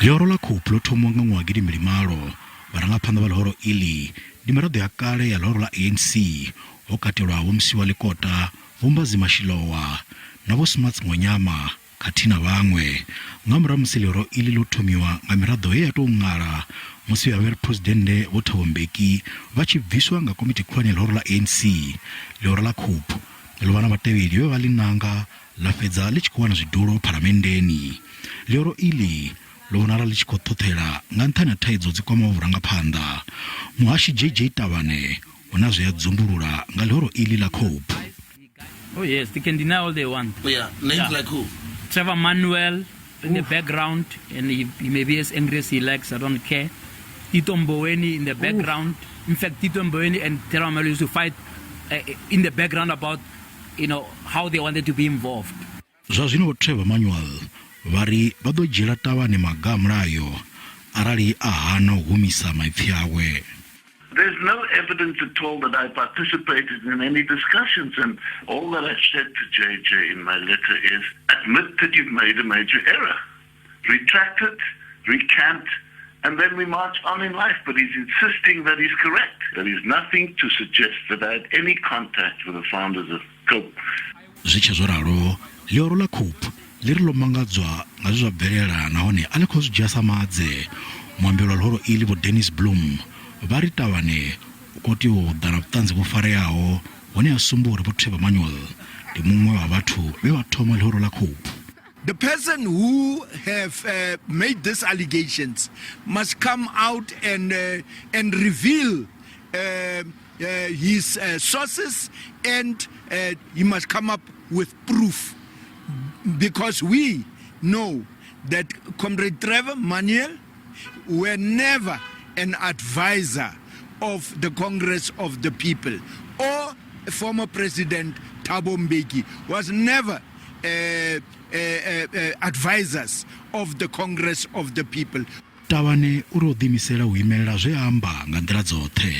Ḽihoro ḽa Cope ḽo thomiwa nga ṅwaha wa gidimbili malo. Vharangaphanḓa vha ḽihoro iḽi ndi miraḓo ya kale ya ḽihoro ḽa ANC, ho katelwa Vho Mosiuoa Lekota, Vho Mbhazima Shilowa na Vho Smuts Ngonyama khathihi na vhaṅwe. Nga murahu ha musi ḽihoro iḽi ḽo thomiwa nga miraḓo ye ya tou ṅala musi vhe vha vhe Phresidennde Vho Thabo Mbeki vha tshi bviswa nga komiti khulwane ya ḽihoro ḽa ANC, ḽihoro ḽa Cope ḽo vha na vhatevheli vhe vha ḽi nanga ḽa fhedza ḽi tshi khou wana zwidulo phalamenndeni. Ḽihoro iḽi ḽo vhonala ḽi tshi khou ṱhoṱhela nga nṱhani ha thaidzo dzi kwamaho vhurangaphanḓa. Muhashi JJ Tabane hu na zwe a dzumbulula nga ḽihoro iḽi ḽa Cope. Oh yes, they can deny all they want. Oh, yeah, names like who? Trevor Manuel in the background, and he may be as angry as he likes, I don't care. Tito Mboweni in the background. In fact, Tito Mboweni and Trevor Manuel used to fight in the background about how they wanted to be involved. Zwa zwino Vho Trevor Manuel vha ri vha ḓo dzhiela Tabane maga a mulayo arali a hana u humisa maipfi awe. There's no evidence at all that I participated in any discussions, and all that I've said to JJ in my letter is admit that you've made a major error. Retract it, recant, and then we march on in life. But he's insisting that he's correct. There is nothing to suggest that I had any contact with the founders of COPE. Zwi tshe zwo ralo, ḽihoro ḽa COPE ḽi ri ḽo mangadzwa nga zwe zwa bvelela nahone a ḽi khou zwi dzhia sa madze. Muambeli wa ḽihoro iḽi Vho Dennis Bloem vha ri Tabane u khou tea u ḓa na vhuṱanzi vhu fareaho hune ha sumba uri Vho Trevor Manuel ndi muṅwe wa vhathu vhe vha thoma ḽihoro ḽa COPE. The person who have made these allegations must come out and reveal his sources, and he must come up with proof, because we know that Comrade Trevor Manuel were never an advisor of the Congress of the People, or former President Thabo Mbeki was never advisors of the Congress of the People. Tabane uri o ḓiimisela u imelela zwe a amba nga nḓila dzoṱhe.